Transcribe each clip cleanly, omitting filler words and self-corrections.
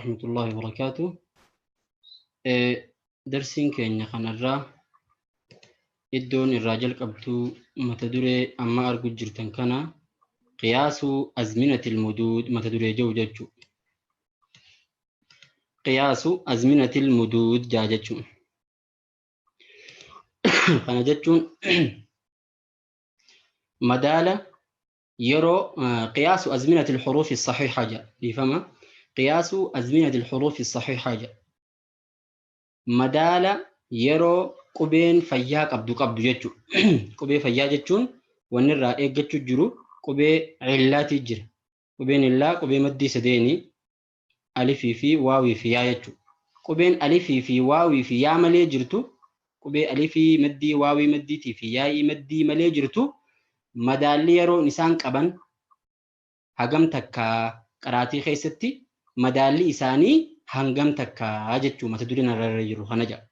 Warahmatullahi wabarakaatu. Darsiin keenya kanarraa iddoon irraa jalqabdu mata duree amma argu jirtan kana, qiyaasuu azminatil muduud mata duree jiru jechuudha. Qiyaasu azminatil muduud jaa jechuudha. Kana jechuun madaala yeroo, qiyaasu azminatil huruufi saxiixa jedha, dhiifama, qiyaasu azminatil huruufi saxiixa jedha. Madaala yeroo qubeen fayyaa qabdu qabdu jechuudha. Qubee fayyaa jechuun wanni irraa eeggachuu jiru qubee cillaatii jira. Qubeen illaa qubee maddii sadeeni, alifii fi waawii fi yaa jechuudha. Qubeen alifii fi waawii fi yaa malee jirtu, qubee alifii maddii, waawii maddiitii fi yaa'ii maddii malee jirtu, madaalli yeroon isaan qaban hagam takkaa, qaraatii keessatti madaalli isaanii hangam takkaa jechuu mata dureen irra jiru kana jedha.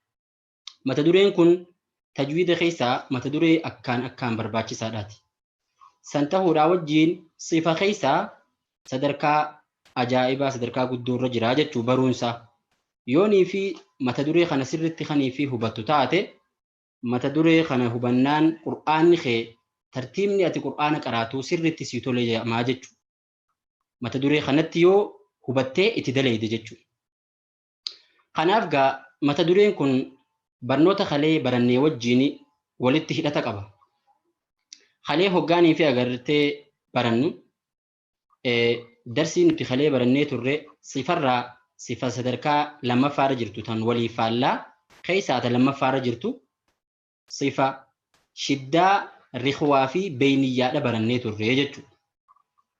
Mata dureen kun tajwiida keessaa mata duree akkaan akkaan barbaachisaadhaati. San tahuudhaa wajjiin sifa keessaa sadarkaa ajaa'ibaa, sadarkaa guddoo irra jira jechuu baruunsaa. Yoonii fi mata duree kana sirritti kanii fi hubattu taate, mata duree kana hubannaan Qur'aanni kee, tartiibni ati Qur'aana qaraatu sirritti sii tole jedhamaa jechu. Mata duree kanatti yoo hubattee itti dalayde jechu. Kanaaf gaa mata dureen kun barnoota kalee barannee wajjiin walitti hidhata qaba. Kalee hoggaanii fi agartee barannu, darsii nuti kalee barannee turre sifarraa sifa sadarkaa lammaffaarra jirtu, tan walii faallaa keessaa ta lammaffaarra jirtu, sifa shiddaa rikhwaa fi beeyniyyaadha barannee turre jechuudha.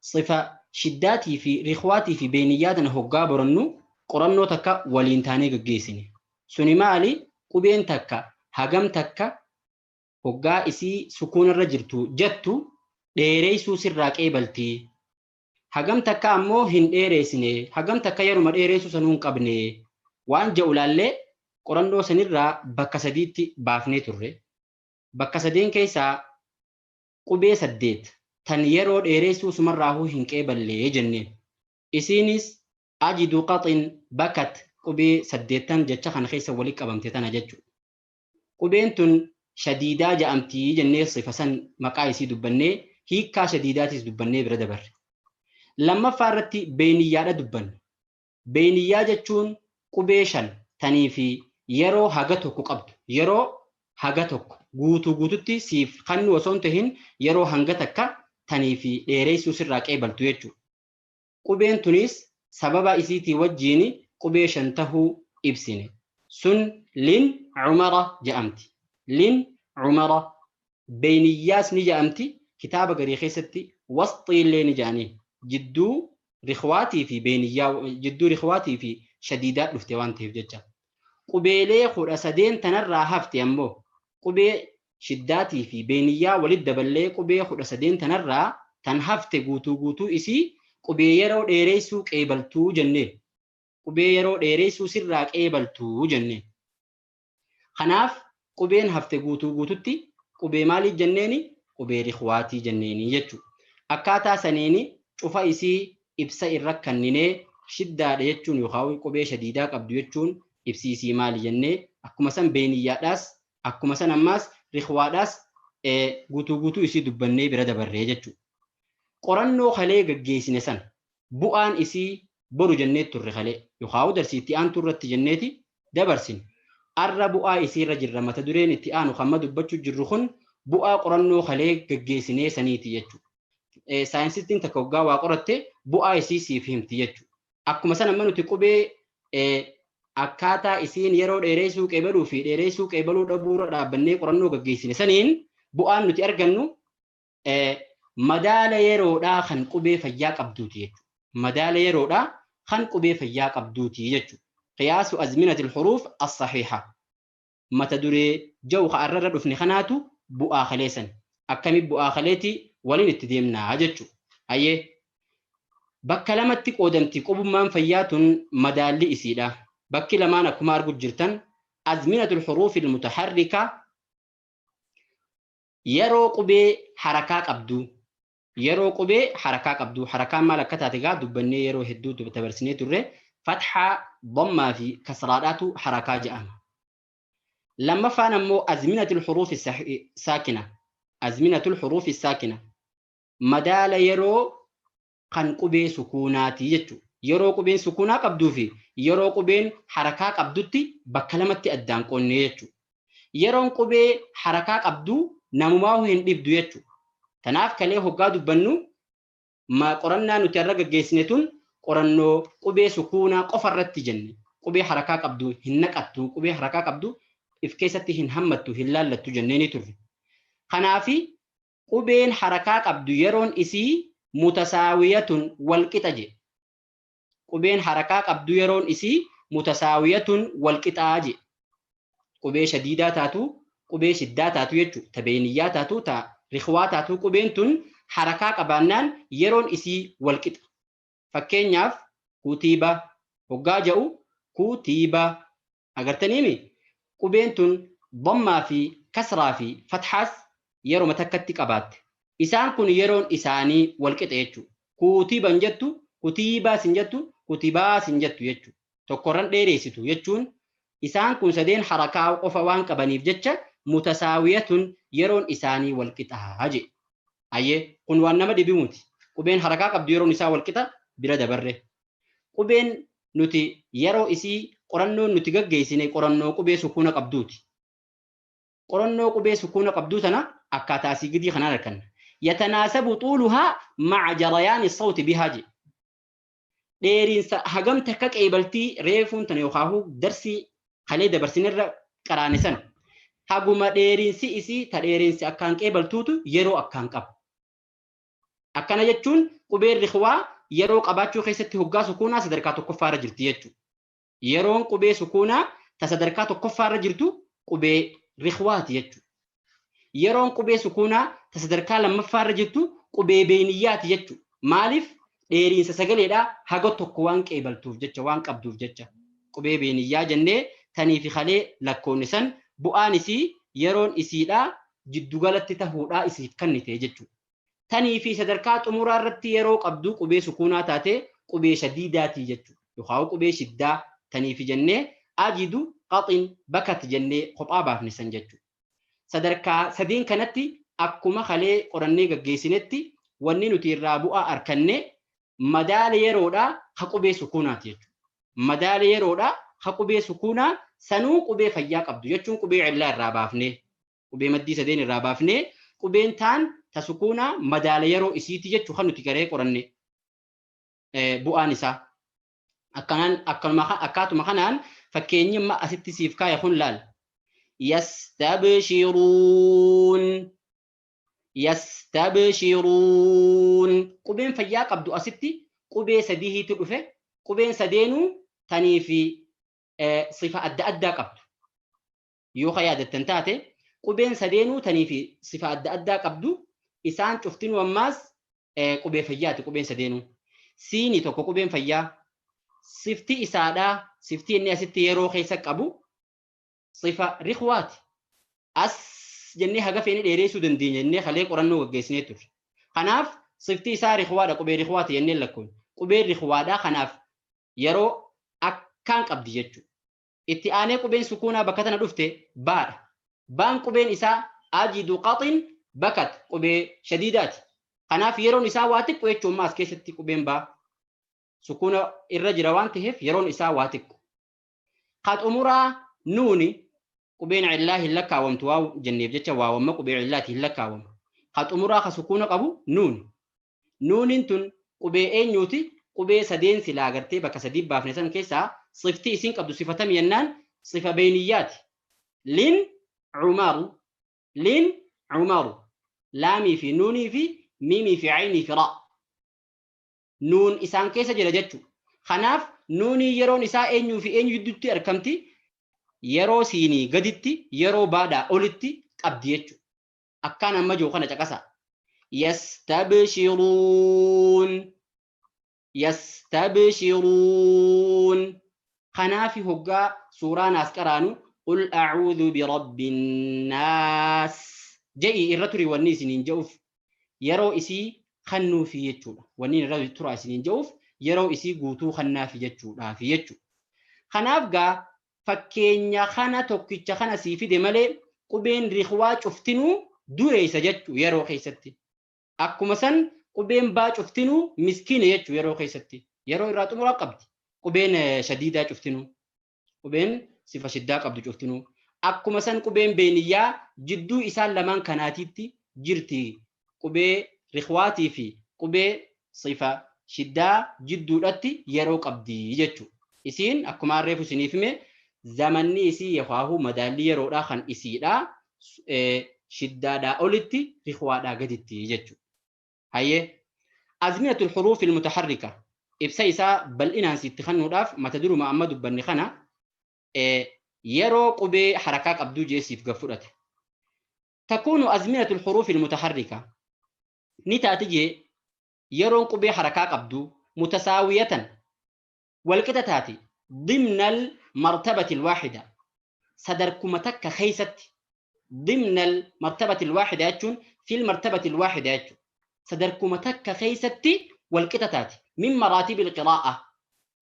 Sifa shiddaatii fi rikhwaatii fi beeyniyyaa tana hoggaa barannu qorannoo takka waliin taanee gaggeessine. Suni maali? Qubeen takka hagam takka hoggaa isii sukuunarra jirtu jettu dheereessuu sirraa qeebalti. Hagam takka ammoo hin dheereessine, hagam takka yeruma dheereessuu sanuu hin qabne waan jedhu laallee qorannoo sanirraa bakka sadiitti baafnee turre. Bakka sadeen keessaa qubee saddeet tan yeroo dheereessuu sumarraahuu hin qeeballe jenneen. Isiinis ajidu qaxin bakat, qubee saddeettan jecha kana keessa walitti qabamte tana jechuudha. Qubeen tun shadiidaa ja'amti jennee sifa san maqaa isii dubbannee, hiikkaa shadiidaatis dubbannee bira dabarre. Lammaffaa irratti beeyniyyaadha dubbanne. Beeyniyyaa jechuun qubee shan tanii fi yeroo haga tokko qabdu. Yeroo haga tokko guutuu guututti siif kannu osoo hin tahin yeroo hanga takka tanii fi dheereessuu sirraa qeebaltu jechuudha. Qubeen tunis sababa isiitii wajjiin qubee shan tahuu ibsine. Sun lin Umara ja'amti. Lin Umara beeyniyyaas ni ja'amti, kitaaba garii keessatti wasxii illee ni ja'aniin. Jidduu rikhwaatii fi beeyniyyaa, jidduu rikhwaatii fi shadiidaa dhufte waan ta'eef jecha. Qubeelee 13 tanarraa hafte ammoo, qubee shiddaatii fi beeyniyyaa walitti daballee, qubee 13 tanarraa tan hafte guutuu guutuu isii qubee yeroo dheereessuu qeebaltuu jenneen. Qubee yeroo dheereessuu sirraa qeebaltuu jenneen. Kanaaf qubeen hafte guutuu guututti qubee maalii jenneeni? Qubee rikhwaatii jenneeni jechuudha. Akkaataa saniini cufa isii ibsa irra kanninee, shiddaadha jechuun yookaan qubee shadiidaa qabdu jechuun ibsi isii maali jennee, akkuma san beeyniyyaadhaas, akkuma san ammaas rikhwaadhaas guutuu guutuu isii dubbannee bira dabarree jechuudha. Qorannoo kalee gaggeessine san bu'aan isii boru jennee turre kalee, yookaan darsii itti aantu irratti jenneeti dabarsine. Arra bu'aa isii irra jirra. Mata dureen itti aanu kan amma dubbachuu jirru kun bu'aa qorannoo kalee gaggeessinee saniiti jechuudha. Saayinsistiin takka waggaa waa qoratte bu'aa isii siif himti jechuudha. Akkuma san amma nuti qubee akkaataa isiin yeroo dheereessuu qeebaluu fi dheereessuu qeebaluu dhabuurra dhaabbannee qorannoo gaggeessine saniin bu'aan nuti argannu madaala yeroodhaa kan qubee fayyaa qabduuti jechuudha. Madaala yeroodhaa kan qubee fayyaa qabduuti jechuudha. Qiyaasu azminatil huruuf as-sahiha. Mata duree ja'u ka arrarra dhufne kanaatu bu'aa kaleessan. Akkami bu'aa kaleeti waliin itti deemnaa jechuudha. Hayyee. Bakka lamatti qoodamti qubummaan fayyaa tun madaalli isiidha. Bakki lamaan akkuma argu jirtan azminatul huruufil mutaharrika, yeroo qubee harakaa qabdu, yeroo qubee harakaa qabdu. Harakaan maal akka taate gaa dubbannee yeroo hedduu dabarsinee turre. Fatxaa, dammaa fi kasraadhaatu harakaa je'ama. Lammaffaan ammoo azminatul xuruufi saakina. Azminatul xuruufi saakina. Madaala yeroo kan qubee sukuunaati jechuudha. Yeroo qubeen sukuunaa qabduu fi yeroo qubeen harakaa qabdutti bakka lamatti addaan qoonnee jechuudha. Yeroon qubee harakaa qabduu namumaa hin dhibdu jechuudha. Tanaaf kalee hoggaa dubbannu qorannaa nuti har'a gaggeessine tun qorannoo qubee sukuunaa qofa irratti jenne. Qubee harakaa qabdu hin naqattu, qubee harakaa qabdu if keessatti hin hammattu, hin laallattu jennee ni turre. Kanaafi qubeen harakaa qabdu yeroon isii mutasaawiyatun walqixa jedhe. Qubeen harakaa qabdu yeroon isii mutasaawiyatun walqixaa jedhe. Qubee shadiidaa taatu, qubee shiddaa taatu jechuudha. Ta beeniyyaa taatu, ta rikhwaa taatu qubeen tun harakaa qabaannaan yeroon isii walqixa. Fakkeenyaaf kutiiba hoggaa jedhu kutiiba agartaniimi qubeen tun dammaa fi kasraa fi fatxaas yeroo takkatti qabaatte. Isaan kun yeroon isaanii walqixa jechuudha. Kutiiban jettu, kutiibaas hin jettu, kutibaas hin jettu jechuudha. Tokkorran dheereessitu jechuun isaan kun sadeen harakaa qofa waan qabaniif jecha mutasaawiyatun yeroon isaanii walqixaa jedhe. Ayyee kun waan nama dhibimuti. Qubeen harakaa qabdu yeroon isaa walqixa bira dabarre. Qubeen nuti yeroo isii qorannoon nuti gaggeessine qorannoo qubee sukuuna qabduuti. Qorannoo qubee sukuuna qabduu tana akkaataa asii gadii kanaan arganna. Yatanaasabu xuuluhaa maca jarayaani sawti bihaa jedhe. Dheeriinsa hagam takka qeebaltii reefuun tana yookaan darsii kalee dabarsinirra qaraane sana. Haguma dheeriinsi isii ta dheeriinsi akkaan qeebaltuutu yeroo akkaan qaba. Akkana jechuun qubeen rikhwaa yeroo qabaachuu keessatti hoggaa sukuunaa sadarkaa tokkoffaarra jirti jechuudha. Yeroon qubee sukuunaa ta sadarkaa tokkoffaarra jirtu qubee rikhwaati jechuudha. Yeroon qubee sukuunaa ta sadarkaa lammaffaarra jirtu qubee beeniyyaati jechuudha. Maaliif dheeriinsa sagaleedhaa haga tokko waan qeebaltuuf jecha waan qabduuf jecha qubee beeniyyaa jennee tanii fi kalee lakkoonni san bu'aan isii yeroon isiidhaa jiddugalatti tahuudhaa isiif kennite jechuudha. Tanii fi sadarkaa xumuraa irratti yeroo qabdu qubee sukuunaa taate qubee shadiidaatii jechuudha. Yookaan qubee shiddaa tanii fi jennee ajidu qaxin bakat jennee kophaa baafne san jechuudha. Sadarkaa sadiin kanatti akkuma kalee qorannee gaggeessinetti wanni nuti irraa bu'aa arkanne madaala yeroodhaa ha qubee sukuunaati jechuudha. Madaala yeroodhaa ha qubee sukuunaa sanuu qubee fayyaa qabdu jechuun qubee cillaa irraa baafnee qubee maddii sadeen irraa baafnee qubeen taan ta sukuunaa madaala yeroo isiiti jechuu kan nuti garee qoranne bu'aan isaa. Akkanaan akkanuma akkaatuma kanaan fakkeenyi amma asitti siif kaa'e kun laal. Yastabshiruun yastabshiruun qubeen fayyaa qabdu asitti qubee sadiitu dhufe qubeen sadeenuu tanii fi sifa adda addaa qabdu. Yoo ka yaadattan taate qubeen sadeenuu tanii fi sifa adda addaa qabdu isaan cuftinuu ammaas qubee fayyaati qubeen sadeenuu. Siini tokko qubeen fayyaa sifti isaadhaa sifti inni asitti yeroo keessa qabu sifa rikhwaati. As jennee haga feene dheereessuu dandeenya jennee kalee qorannoo gaggeessinee turre. Kanaaf sifti isaa rikhwaadha qubee rikhwaati jennee lakkoofne. Qubeen rikhwaadhaa kanaaf yeroo akkaan qabdi jechuudha. Itti aanee qubeen sukuunaa bakka tana dhufte baadha. Baan qubeen isaa ajidu qaxin bakat qubee shadiidaati. Kanaaf yeroon isaa waa xiqqo jechuun ammaa as keessatti qubeen baa sukuuna irra jira waan ta'eef yeroon isaa waa xiqqo. Ka xumuraa nuuni qubeen cillaa hin lakkaawamtu waa jenneef jecha waawamma qubee cillaati hin lakkaawamu. Ka xumuraa ka sukuuna qabu nuuni. Nuuniin tun qubee eenyuuti? Qubee sadeen silaa agartee bakka sadii baafne san keessaa sifti isiin qabdu sifatami jennaan sifa beeniyyaati. Lin Umaru lin Umaru laamii fi nuunii fi miimii fi caynii fi raa. Nuun isaan keessa jira jechuudha. Kanaaf nuunii yeroon isaa eenyuu fi eenyu gidduutti argamti yeroo siinii gaditti yeroo baadhaa olitti qabdi jechuudha. Akkaan amma jiru kana caqasaa. Yastabshiruun yastabshiruun kanaafi hoggaa suuraa naas qaraanu qul a'uudhu birabbin naas je'i irra turi wanni isiniin je'uuf yeroo isii kannuufi jechuudha. Wanni irra tura isiniin je'uuf yeroo isii guutuu kannaafi jechuudhaafi jechuudha. Kanaaf gaa fakkeenya kana tokkicha kana sii fide malee qubeen rikhwaa cuftinuu dureessa jechuu yeroo keessatti. Akkuma san qubeen baa cuftinuu miskiina jechuu yeroo keessatti. Yeroo irraa xumuraa qabdi. Qubeen shadiidaa cuftinuu. Qubeen sifa shiddaa qabdu cuftinuu. Akkuma san qubeen beeniyyaa jidduu isaan lamaan kanaatiitti jirti. Qubee rikhwaatii fi qubee sifa shiddaa jidduudhatti yeroo qabdi jechuudha. Isiin akkuma reefu isiniif hime zamanni isii yookaan madaallii yeroodhaa kan isiidhaa shiddaadhaa olitti rikhwaadhaa gaditti jechuudha. Hayyee azminatul huruuf ilmutaharrika ibsa isaa bal'inaan sitti kennuudhaaf mata duruma amma dubbanne kana yeroo qubee harakaa qabduu jeesiif gad fudhate. Takuunu azminatul huruuf ilmutaharrika ni taati jee yeroon qubee harakaa qabdu mutasaawiyatan walqixa taati dimnal martabati alwaahida sadarkuma takka keeysatti dimnal martabati alwaahida jechuun fil martabati alwaahida jechuun sadarkuma takka keeysatti walqixa taati min maraatibi alqiraa'a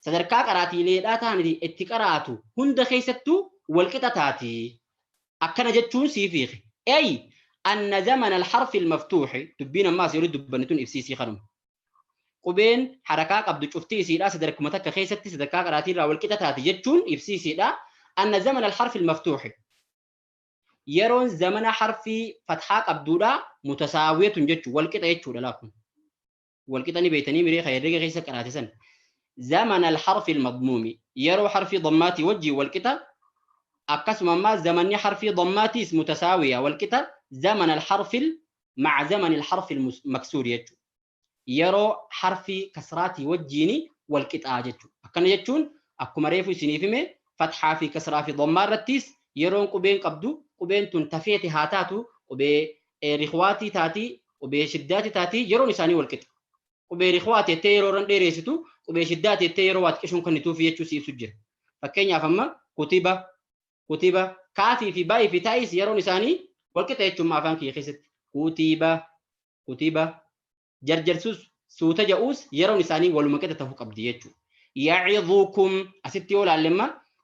sadarkaa qaraatiileedhaa ta'an itti qaraatu hunda keeysattuu walqixa taati akkana jechuun siif hiike ay anna zamana alharfi almaftuuxi dubbiin ammaas yeroo dubbanni tun ibsiisii kanuma qubeen harakaa qabdu cuftii isiidha sadarkuma takka keessatti sadarkaa qaraatiirraa walqixa taati jechuun ibsiisiidha anna zamana alharfi almaftuuxi yeroon zamana harfii fathaa qabduudha mutasaawiyatun jechuu walqixa jechuudha laakun walqixa ni beeytanii miree herrega keessa qaraate san zamana alharfi almadmuumi yeroo harfii dammaatii wajjii walqixa akkasuma ammaa zamanni harfii dammaatiis mutasaawiya walqixa zamana alharfi maca zamani alharfi almaksuur jechuudha yeroo harfii kasraatii wajjiini walqixaa jechuudha. Akkana jechuun akkuma reefu isiniif hime fatxaa fi kasraa fi dammaa irrattis yeroon qubeen qabdu qubeen tun tafeete haa taatu qubee rikhwaatii taatii qubee shiddaati taatii yeroon isaanii walqixa. Qubee rikhwaati jettee yeroo irran dheereessitu qubee shiddaati jettee yeroo waa xiqqishuun kennituuf jechuu si ibsu jira. Fakkeenyaaf amma kutiba kutiba kaafii fi baay'ii fi taa'is yeroon isaanii walqixa jechuun afaan kiyya keessatti kutiba kutiba jarjarsuus suuta ja'uus yeroon isaanii waluma qixa ta'uu qabdi jechuudha. Ya'idukum asitti yoo ilaalle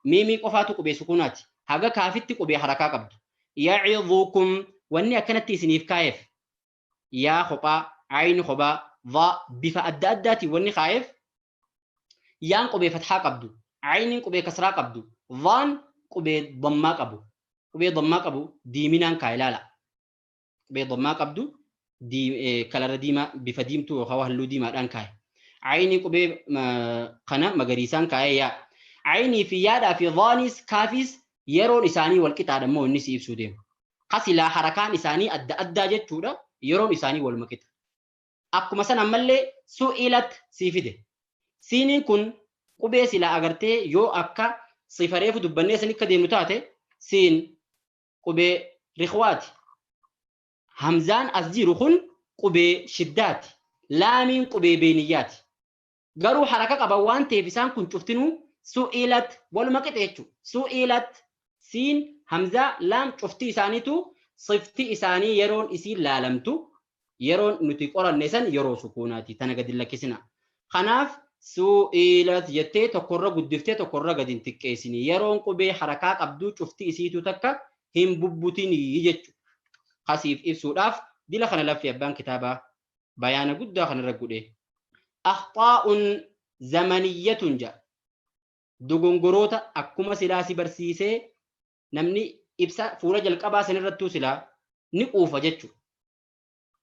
miimii qofaatu qubee sukuunaati. Haga kaafitti qubee harakaa qabdu. Ya'idukum wanni akkanatti isiniif kaa'eef yaa kophaa, ayni kophaa, dha bifa adda addaatiin wanni kaa'eef yaan qubee fathaa qabdu, ayniin qubee kasraa qabdu, dhaan qubee dammaa qabu. Qubee dammaa qabu diiminaan kaa'e ilaala. Qubee dammaa qabdu kalara diimaa bifa diimtuu yookaan halluu diimaadhaan kaa'e. Ayni qubee kana magariisaan kaa'e yaa. Aynii fi yaadhaa fi dhaanis kaafis yeroon isaanii wal qixaadha immoo inni si ibsuu deema. Kasilaa harakaan isaanii adda addaa jechuudha yeroon isaanii waluma qixa. Akkuma san ammallee su'ilat sii fide. Siiniin kun qubee silaa agartee yoo akka sifa reefu dubbannee san akka deemnu taate siin qubee rikhwaati. Hamzaan as jiru kun qubee shiddaati. Laamiin qubee beeniyyaati. Garuu haraka qaban waan ta'eef isaan kun cuftinuu su'ilat waluma qixa jechuudha. Su'ilat siin hamzaa laam cuftii isaaniitu sifti isaanii yeroon isiin laalamtu yeroon nuti qoranne san yeroo sukuunaati. Tana gadi lakkisina. Kanaaf su'ilat jettee tokkorra guddiftee tokkorra gadi hin xiqqeessini. Yeroon qubee harakaa qabduu cufti isiitu takka hin bubbutinii jechuudha. Kasiif ibsuudhaaf dila kana laffi abbaan kitaabaa bayaana guddaa kanarra godhe. Akhxaa'un zamaniyyatun jedha. Dogongoroota akkuma silaa si barsiisee namni ibsa fuula jalqabaa sanirrattuu silaa ni quufa jechuudha.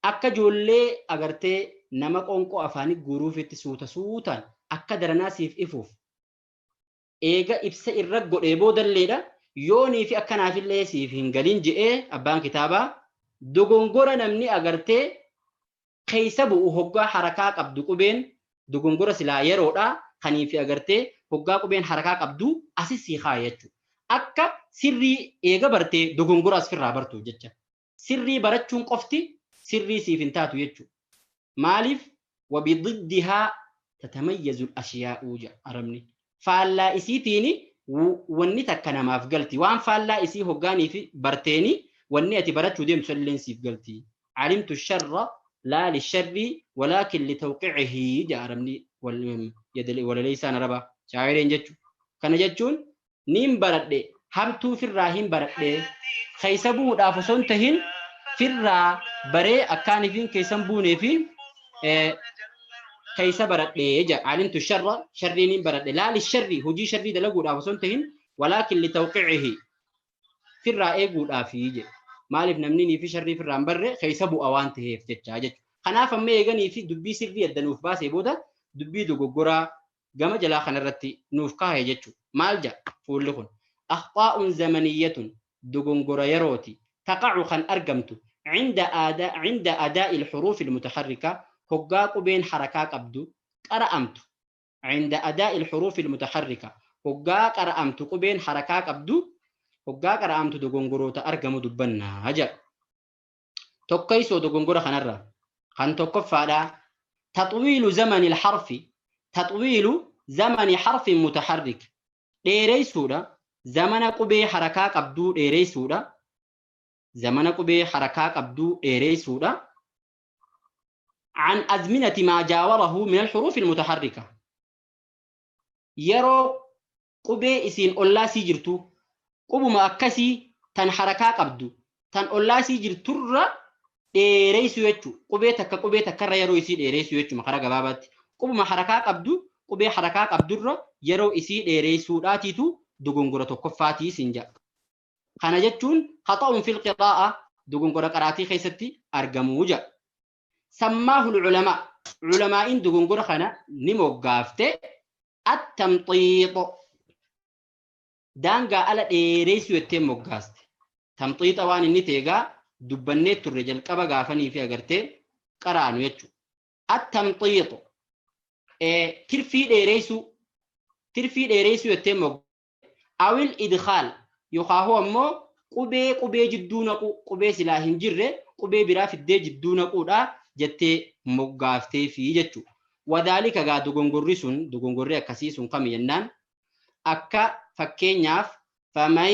Akka ijoollee agartee nama qoonqoo afaanii guuruufitti suuta suutaan akka daranaa siif ifuuf eega ibsa irra godhee boodalleedha yoonii fi akkanaafillee siif hin galin je'ee abbaan kitaabaa dogongora namni agartee keessa bu'u hoggaa harakaa qabdu qubeen dogongora silaa yeroodha kanii fi agartee hoggaa qubeen harakaa qabdu asis sii kaaya jechuudha. Akka sirrii eega bartee dogongora asirraa bartu jecha. Sirrii barachuun qofti sirrii siif hin taatu jechuudha. Maaliif wabididdihaa tatamayyazu al-ashiyaa'u jedha arabni. Faallaa isiitiin wanni takka namaaf galti. Waan faallaa isii hoggaanii fi barteeni wanni ati barachuu deemtu illeen siif galti. Alimtu sharra laa lisharri walaakin litawqicihi jedha arabni. Walaleessaan Arabaa shaa'ireen jechuudha. Kana jechuun niin baradhe, hamtuu firraa hin baradhe, keessa bu'uudhaaf osoo hin tahin firraa baree akkaaniifin keessan buunee fi keessa baradhe jedha. Alimtu sharra, sharrii niin baradhe. Laali sharrii, hojii sharrii dalaguudhaaf osoo hin tahin, walaakin litawqicihi, firraa eeguudhaafi jedhe. Maaliif namni nii fi sharrii firraa hin barre keessa bu'a waan ta'eef jechaa jechuudha. Kanaaf amma eeganii fi dubbii sirrii adda nuuf baasee booda dubbii dogoggoraa gama jalaa kanarratti nuuf kaa'e jechuudha. Maal jedha fuulli kun? Akhxaa'un zamaniyyatun, dogongora yerooti. Taqacu, kan argamtu, cinda adaa'i alxuruufi almutaharrika, hoggaa qubeen harakaa qabdu qara'amtu. Cinda adaa'i alxuruufi almutaharrika, hoggaa qara'amtu, qubeen harakaa qabdu hoggaa qara'amtu dogongoroota argamu dubbannaa jedha. Tokkeessoo dogongora kanarra kan tokkoffaadha. Taxwiilu zamani alharfi, taxwiilu zamani harfin mutaharrik, dheereysuudha. Zamana qubee harakaa qabduu dheereysuudha. Zamana qubee harakaa qabduu dheereysuudha. An azminati maa jaawarahu min alxuruufi almutaharrika. Yeroo qubee isiin ollaa sii jirtu, qubuma akkasii tan harakaa qabdu tan ollaa sii jirturra dheereysu jechuu. Qubee takka qubee takkarra yeroo isii dheereysu jechuma. Karaa gabaabaatti qubuma harakaa qabdu qubee harakaa qabdurra yeroo isii dheereysuudhaatiitu dogongora tokkoffaatii siin jedha. Kana jechuun khaxa'un fil qiraa'a, dogongora qaraatii keessatti argamuu jedha. Sammaahu ulamaa, ulamaa'iin dogongora kana ni moggaafte, attamxiixo, daangaa ala dheereessuu jettee moggaaste. Tamxiixa waan inni ta'e egaa dubbannee turre jalqaba gaafanii fi agartee qaraanu jechuudha. Attamxiixo tirfii dheereessuu, tirfii dheereessuu jettee moggaaste. Awil idkhaal, yookaan ammoo qubee qubee jidduu naquu, qubee silaa hin jirre qubee biraa fiddee jidduu naquudha jettee moggaaftee fi jechuudha. Wadaalika gaa dogongorri sun, dogongorri akkasii sun kami jennaan, akka fakkeenyaaf faman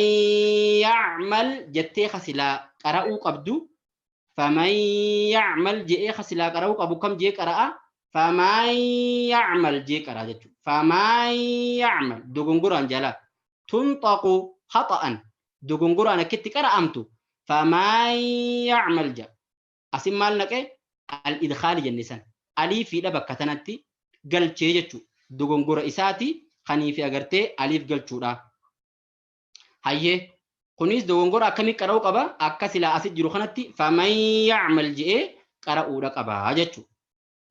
yacmal jettee kasilaa qara'uu qabdu, faman yacmal je'ee kasilaa qara'uu qabu kam jee qara'a? Faman yacmal jee qara'a jechuudha. Faman yacmal dogongoraan jalaa tunxaqu khaxa'an, dogongoraan akkitti qara'amtu faman yacmal jedha. Asin maal naqe? Al idkhaali jenne san. Aliifiidha bakka tanatti galchee jechuudha. Dogongora isaati kanii fi agartee aliif galchuudha. Hayyee, kunis dogongora akkamii qara'uu qaba? Akka silaa asit jiru kanatti faman yacmal je'ee qara'uudha qaba jechuudha.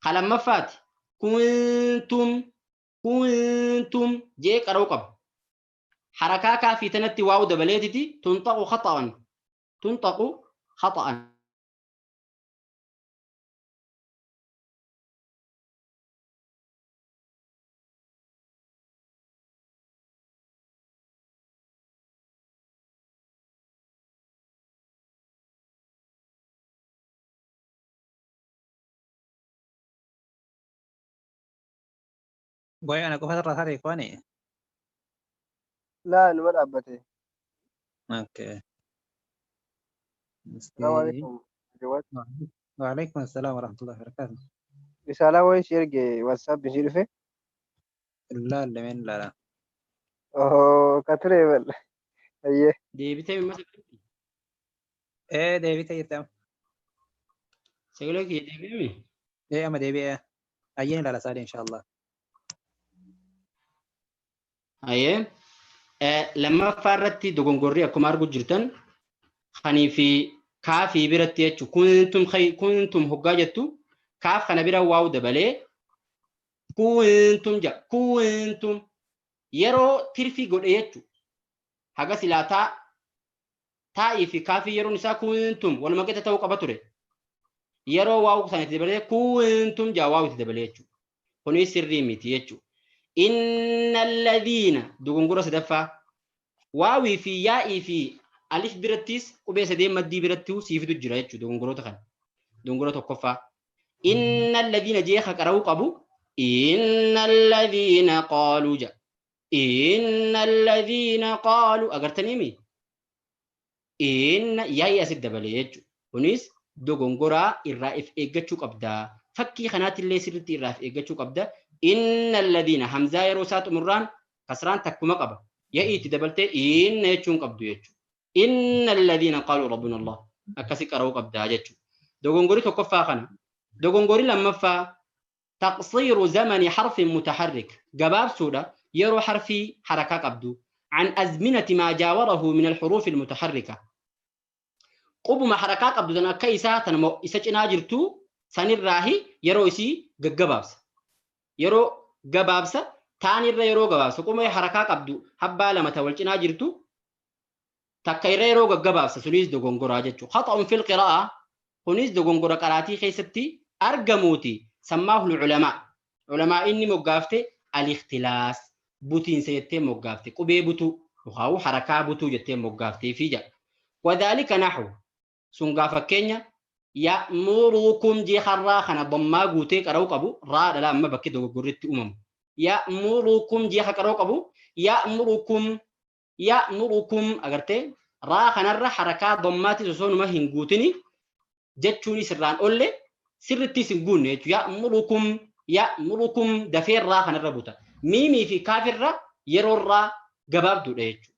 Ka lammaffaati kuntum, kuntum je'ee qara'uu qaba. Harakaa kaafii tanatti waa'u dabaleetiti tunxaqu khaxa'an, tunxaqu khaxa'an. Boy, ana qofa irraa taate kwani? Laa, numa dhaabbate. Okay. Salaamu alaikum. Jawaad. Waalaikum assalam warahmatullahi wabarakatuh. Risaalaa wayii si erge, WhatsApp si dhufe. Laalle meen laala. Ohoo, ka ture bal. Ayyee. Deebitee mimma sagalee? Ee, deebitee jirti amma. Sagalee kiyya deebi'ame? Ee, amma deebi'ee. Ayyeen ilaala saadee inshallah. Hayyee. Lammaffaa irratti dogongorri akkuma argu jirtan kanii fi kaafii biratti jechuun kuntum, kuntum hoggaa jettu kaaf kana bira waa'u dabalee kuntum jedha. Kuntum yeroo tirfii godhe jechuun haga silaa taa taa'ii fi kaafii yeroon isaa kuntum waluma qixa ta'uu qaba ture. Yeroo waa'u sana itti dabalee kuntum jedha, waa'u itti dabalee jechuudha. Kunis sirrii miti jechuudha. Inna alladhiina, dogongora sadaffaa, waawii fi yaa'ii fi alif birattis, qubee sadeen maddii biratti siifitu jira jechuudha dogongoroota kana. Dogongora tokkoffaa. Inna alladhiina jee ka qara'uu qabu inna alladhiina qaaluu jedha. Inna alladhiina qaaluu agartaniimi? Inna yaa'ii asitti dabalee jechuudha. Kunis dogongoraa irraa if eeggachuu qabda. Fakkii kanaatti illee sirriitti irraa if eeggachuu qabda. Inna alladhiina hamzaa yeroo isaa xumurraan kasraan takkuma qaba. Ya'iitti dabaltee inna jechuun qabdu jechuudha. Inna alladhiina qaaluu rabbuna Allah. Akkasi qara'uu qabdaa jechuudha. Dogongori tokkoffaa kana. Dogongori lammaffaa taqsiiru zamani harfin mutaharrik. Gabaabsuudha yeroo harfii harakaa qabdu. An azminati maa jaawarahu min alxuruufi almutaharrika. Qubuma harakaa qabdu tan akka isaa tan isa cinaa jirtu sanirraahi yeroo isii gaggabaabsa. Yeroo gabaabsa taanirra yeroo gabaabsa. Qubuma harakaa qabdu habbaa lama ta wal cinaa jirtu takka irra yeroo gaggabaabsa sunis dogongoraa jechuudha. Khaxa'un fil qiraa'a kunis dogongora qaraatii keessatti argamuuti. Sammaahul culamaa. Culamaa inni moggaafte al-ikhtilaas butiinsa jettee moggaafte qubee butuu yookaan harakaa butuu jettee moggaaftee fi jedha. Wadhaalika naxwu sun gaa fakkeenya ya'murukum jeekarraa kana dammaa guutee qara'uu qabu raa dhala amma bakki dogoggorritti uumamu. Ya'murukum jeeka qara'uu qabu ya'murukum ya'murukum agartee raa kanarra harakaa dammaatti osoo numa hin guutini jechuun sirraan olle sirrittis hin guunne jechuudha. Ya'murukum ya'murukum dafee raa kanarra buta. Miimii fi kaafirra yeroo irraa gabaabduudha jechuudha.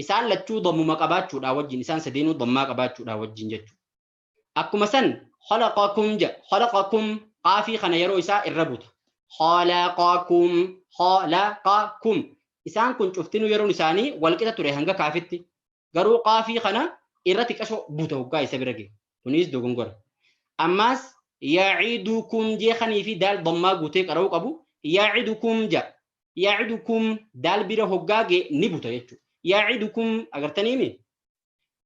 Isaan lachuu dammuma qabaachuudha wajjin isaan sadeenuu dammaa qabaachuudha wajjin jechuudha. Akkuma san khalaqakum jedha khalaqakum qaafii kana yeroo isaa irra buta. Khalaqakum khalaqakum isaan kun cuftinuu yeroon isaanii walqixa ture hanga kaafitti. Garuu qaafii kana irratti qashoo buta hoggaa isa bira gahe. Kunis dogongora. Ammas yacidukum jeekanii fi daal dammaa guutee qara'uu qabu. Yacidukum jedha. Yacidukum daal bira hoggaa gahe ni buta jechuudha. Yacidukum agartaniimi?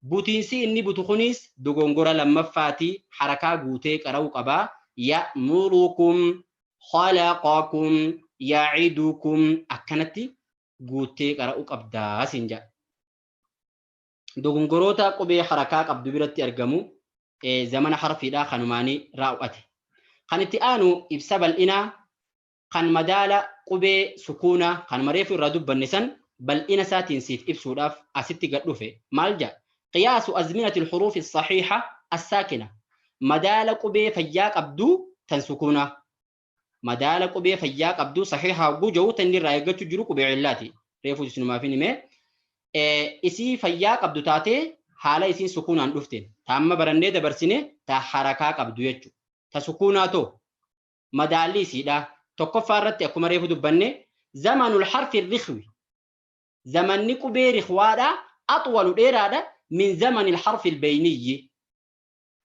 Butiinsi inni butu kunis dogongora lammaffaati harakaa guutee qara'uu qabaa. Ya'murukum khalaqakum yacidukum akkanatti guutee qara'uu qabdaa siin jedha. Dogongoroota qubee harakaa qabdu biratti argamu zamana harfiidhaa kanumaanii raawwate. Kan itti aanu ibsa bal'inaa kan madaala qubee sukuunaa kan mareefu irraa dubbanne san bal'ina isaatiin siif ibsuudhaaf asitti gad dhufe maal jedha? Qiyaasu azminati alxuruufi saxiixa assaakina. Madaala qubee fayyaa qabduu tan sukuunaa. Madaala qubee fayyaa qabduu saxiixa hogguu jiru tan inni irraa eeggachuu jiru qubee cillaati. Reefu isinumaaf hin himee. Isii fayyaa qabdu taatee haala isiin sukuunaan dhufteen. Ta amma barannee dabarsine ta harakaa qabdu jechuudha. Ta sukuunaa too madaalli isiidha. Tokkoffaa irratti akkuma reefu dubbanne zamanul harfi rikhwi. Zamanni qubee rikhwaadha axwalu dheeraadha min zamanil harfi beyniyyi.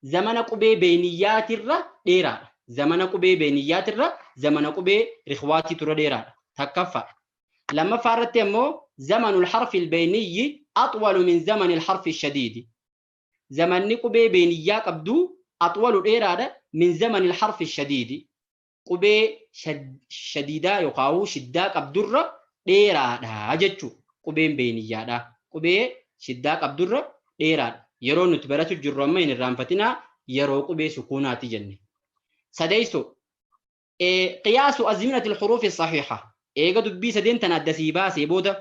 Zamana qubee beyniyyaatirra dheeraadha. Zamana qubee beyniyyaatirra zamana qubee rikhwaatii turre dheeraadha. Takkaffaa. Lammaffaa irratti ammoo zamanul harfi beyniyyi axwalu min zamanil harfi shadiidi. Zamanni qubee beyniyyaa qabdu axwalu dheeraadha min zamanil harfi shadiidi. Qubee shadiidaa yookaan shiddaa qabdurra dheeraadha jechuudha. Qubeen beyniyyaadha. Qubee shiddaa qabdurra dheeraadha. Yeroo nuti baratu jirru amma hin irraanfatinaa yeroo qubee sukuunaati jenne. Sadeessu qiyaasu azminati alxuruufi saxiixa. Eega dubbii sadeen tana adda sii baasee booda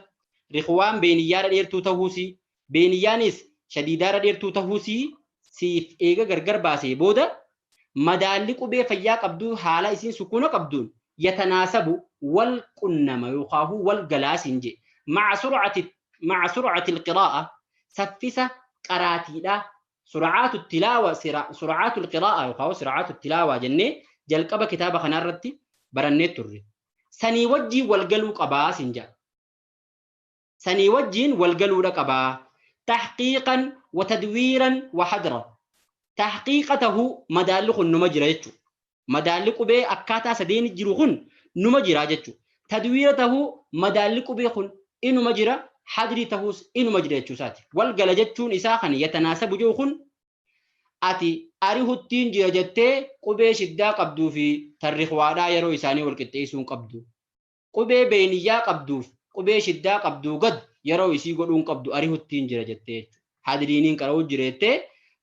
rikhwaan beeniyyaadha dheertuu tahuusii beeniyyaanis shadiidaadha dheertuu tahuusii siif eega gargar baasee booda madaalli qubee fayyaa qabduu haala isiin sukuuna qabduun yatanaasabu wal qunnama yookaan wal galaasiin jedhe maca sur'ati alqiraa'a saffisa qaraatiidha sur'aatu tilaawa sur'aatu alqiraa'a yookaan sur'aatu tilaawaa jennee jalqaba kitaaba kanarratti barannee turre. Sanii wajjiin wal galuu qabaa siin jedha. Sanii wajjiin wal galuudha qabaa. Tahqiiqan wa tadwiiran wa hadra. Tahqiiqa tahuu madaalli kun numa jira jechuudha. Madaalli qubee akkaataa sadeen jiru kun numa jira jechuudha. Tadwiira tahuu madaalli qubee kun inuma jira. Hadrii tahuus inuma jira jechuu isaati. Wal gala jechuun isaa kan yatanaasabu jiru kun ati arihuttiin jira jettee qubee shiddaa qabduu fi tarrikhwaadhaa yeroo isaanii wal qixxeessuu hin qabdu. Qubee beeniyyaa qabduuf qubee shiddaa qabduu gad yeroo isii godhuu hin qabdu arihuttiin jira jettee jechuudha. Hadriiniin qara'uu jira jettee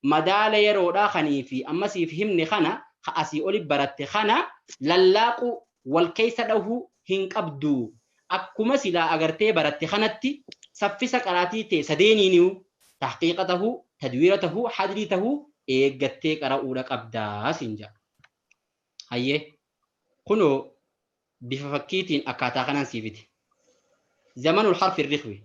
madaala yeroodhaa kanii fi ammasiif himne kana ka asii oli baratte kana lallaaquu wal keessa dhahuu hin qabdu. Akkuma silaa agartee baratte kanatti saffisa qaraatii ta'e sadeeniiniyu tahqiiqa tahuu, tadwiira tahuu, hadrii tahuu eeggattee qara'uudha qabdaa siin jedha. Hayyee. Kunoo bifa fakkiitiin akkaataa kanaan siifite. Zamanul harfi rikhwi.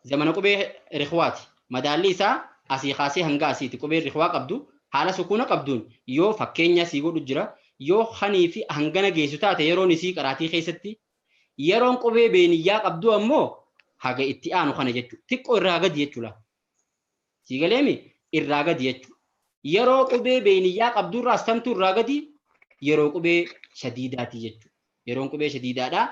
Zamana qubee rikhwaati. Madaalli isaa asii kaasee hanga asiiti. Qubee rikhwaa qabdu haala sukuuna qabduun yoo fakkeenya sii godhu jira yoo hanii fi hangana geessu taate yeroon isii qaraatii keessatti yeroon qubee beeniyyaa qabdu ammoo haga itti aanu kana jechuudha. Xiqqoo irraa gadi jechuudha. Sii galeemi irraa gadi jechuudha. Yeroo qubee beeniyyaa qabdu irraa astamtuu irraa gadi yeroo qubee shadiidaati jechuudha. Yeroon qubee shadiidaadhaa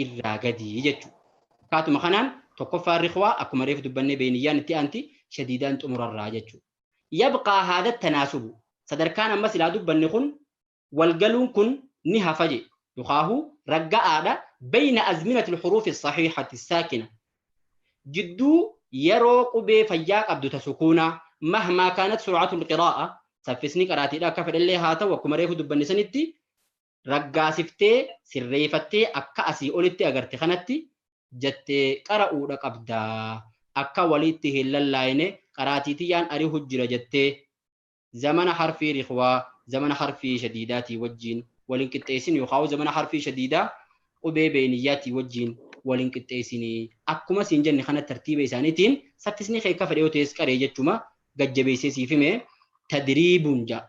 irraa gadi jechuudha. Akkaatuma kanaan tokkoffaan rikhwaa akkuma reefu dubbannee beeniyyaan itti aanti shadiidaan xumurarraa jechuudha. Yabqaa haada tanaasubu sadarkaan ammas ilaa dubbanne kun walgaluun kun ni hafa je yokaahu ragga'aadha bayna azminati lxuruufi saxiixati saakina jidduu yeroo qubee fayyaa qabdu ta sukuunaa mahmaa kaanat sur'atu lqiraa'a saffisni qaraatiidha akka fedhallee haa ta'u akkuma reefu dubbanne sanitti raggaasiftee sirreeffattee akka asii olitti agarte kanatti jettee qara'uudha qabdaa akka walitti hin lallaayine qaraatiitiyyaan arihu jira jettee zamana harfii rikhwaa zamana harfii shadiidaatii wajjiin waliin qixxeessin yookaan zamana harfii shadiidaa qubee beeniyyaatii wajjiin waliin qixxeessinii akkuma siin jenne kana tartiiba isaaniitiin saffisni kee akka fedhe yoo ta'es qaree jechuma gajjabeessee siif hime tadriibuun ja'a.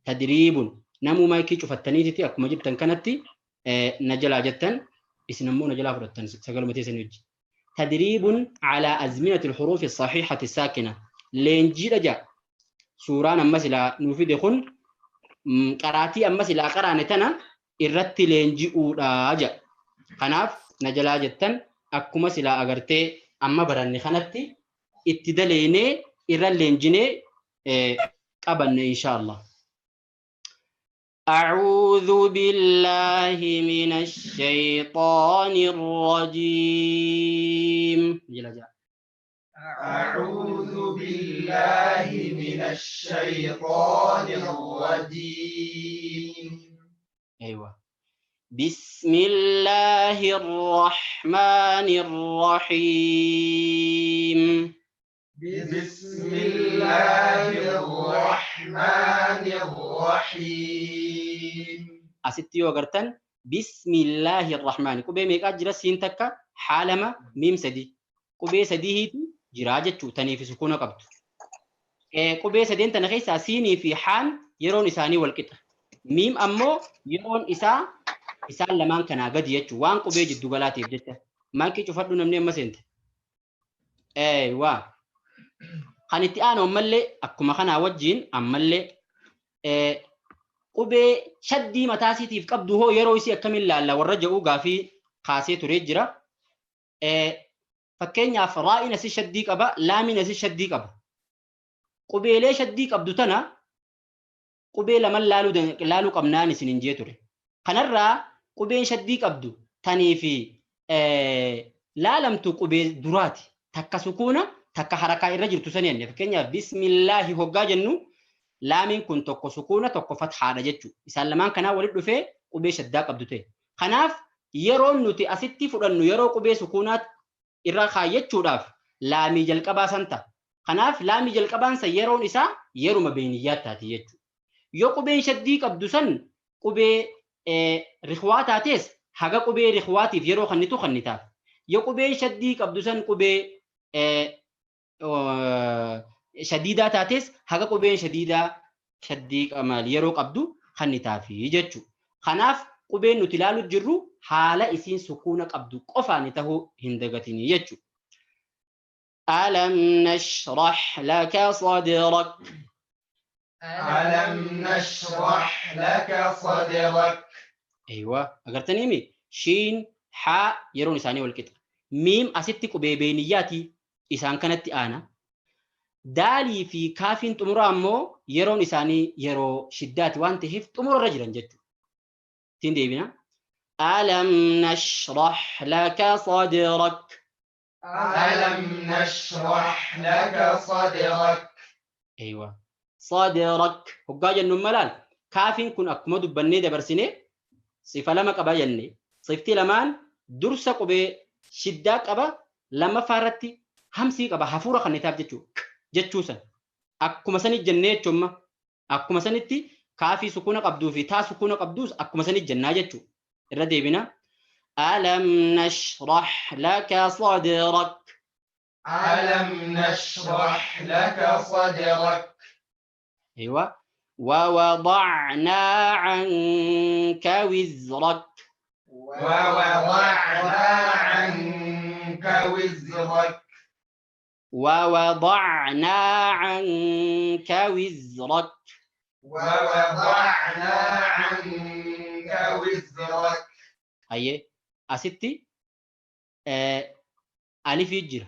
Tadriibuun namuu maayikii cufattaniititi akkuma jirtan kanatti na jalaa jettan isin ammoo na jalaa fudhattan sagaluma teessanii wajjin. Tadriibun calaa azminati alxuruufi saxiixati saakina leenjiidha ja'a. Suuraan amma silaa nuu fide kun qaraatii amma silaa qaraane tana irratti leenji'uudha ja'a. Kanaaf na jalaa jettan akkuma silaa agartee amma baranne kanatti itti daleenee irra leenjinee qabanne insha Allah. أعوذ بالله من الشيطان الرجيم. أعوذ بالله من الشيطان الرجيم. أيوة. بسم الله الرحمن الرحيم. بسم الله الرحمن الرحيم. أستي وقرتن بسم الله الرحمن قبي ميقا جرا سين تكا حالما ميم سدي قبي سدي هيتو جرا جتشو تاني في سكونة قبتو قبي سدين تنخيسا سيني في حال يرون إساني والقطع ميم أمو يرون إسا إسان لمان كنا قد يجو وان قبي جدو غلاتي بجتا ما كي تفردو نمني أما سنت أيوة kan itti aanu ammallee akkuma kanaa wajjin ammallee qubee shaddii mataa isiitiif qabdu hoo yeroo isii akkamiin laalla warra jedhu gaafii kaasee turee jira. Fakkeenyaaf raa'iin asii shaddii qaba, laamiin asii shaddii qaba. Qubeelee shaddii qabdu tana qubee laman laaluu qabnaan isin hin jee ture. Kanarraa qubeen shaddii qabdu tanii fi laalamtu qubee duraati. Takka sukuuna takka harakaa irra jirtu sani jenne. Fakkeenyaaf bismillaahi hoggaa jennu laamiin kun tokko sukuuna tokko fathaadha jechuudha. Isaan lamaan kanaa walitti dhufee qubee shaddaa qabdu ta'e. Kanaaf yeroon nuti asitti fudhannu yeroo qubee sukuunaa irra kaayyachuudhaaf laamii jalqabaa san ta'a. Kanaaf laamii jalqabaan san yeroon isaa yeruma beeniyyaa taati jechuudha. Yoo qubeen shaddii qabdu san qubee rikhwaa taates haga qubee rikhwaatiif yeroo kannitu kannitaaf. Yoo qubeen shaddii qabdu san qubee shadiidaa taates haga qubeen shadiidaa shaddii maal yeroo qabdu kannitaafi jechuudha. Kanaaf qubeen nuti ilaalu jirru haala isiin sukuuna qabdu qofaani tahuu hin dagatinii jechuudha. ألم نشرح لك صدرك. ألم نشرح لك صدرك. أيوة أقرتني مي شين حاء يرون إساني والكتاب ميم أستي قبي بينياتي إسان كانت أنا دالي في كافين تمر أمو يرون إساني يرو شدات وانت هف تمر رجلا جت تندي بنا ألم نشرح لك صدرك. ألم نشرح لك صدرك. أيوة صدرك هقاج النملال كافين كن أكمد بني دبرسني صفة لما قبا جنة صفتي لمان درس قبي شدة قبا لما فارتي همسي قبا حفورة خنتاب جتشو جتشو سن أكما سني جنة جمّا أكما سنتي Kaafii sukuuna qabduu fi taa sukuuna qabduus akkuma sanit jennaa jechuudha. Irra deebina. Alam nashrah laka sadrak. ألم نشرح لك صدرك. أيوة. ووضعنا عنك وزرك. ووضعنا عنك وزرك. ووضعنا عنك وزرك. ووضعنا عنك وزرك. أيه أستي ألف يجرى.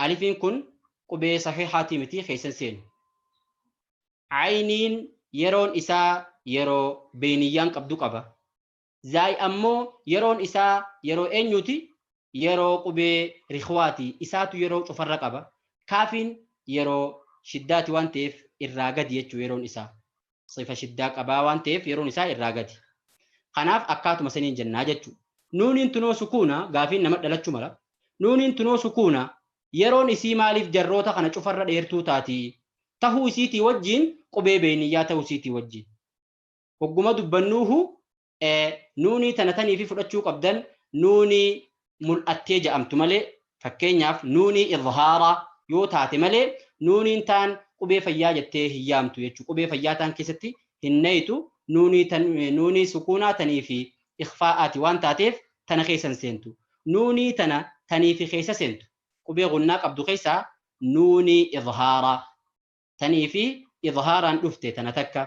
ألفين كن قبي صحيحاتي متي خيسن سين. عينين يرون إسا يرو بينيان قبدو قبا. زاي أمو يرون إسا يرو إنيوتي يرو قبي رخواتي إساتو يرو تفرق قبا. كافين يرو شدات وانتيف الراقد يجو يرون إسا. صفة شدة قبا وانتيف يرون إسا الراقد. قناف أكاتو مسنين جنة جتو. نونين تنو سكونا غافين نمت دلتشو ملا. نونين تنو سكونا yeroon isii maaliif jarroota kana cufarra dheertuu taati? Tahuu isiitii wajjin qubee beeyniyaa tahuu isiitii wajjin. Hogguma dubbannuuhu nuunii tana tanii fi fudhachuu qabdan nuunii mul'attee jedhamtu malee fakkeenyaaf nuunii idhaaraa yoo taate malee nuuniin taan qubee fayyaa jettee hin yaamtu jechuudha. Qubee fayyaa taan keessatti hin nayitu nuunii sukuunaa tanii fi ikhfaa'aati waan taateef tana keessa hin seentu. Nuunii tana tanii fi keessa seentu. Qubee gunnaa qabdu keessaa nuunii idhaaraa tanii fi idhaaraan dhufte tana takka.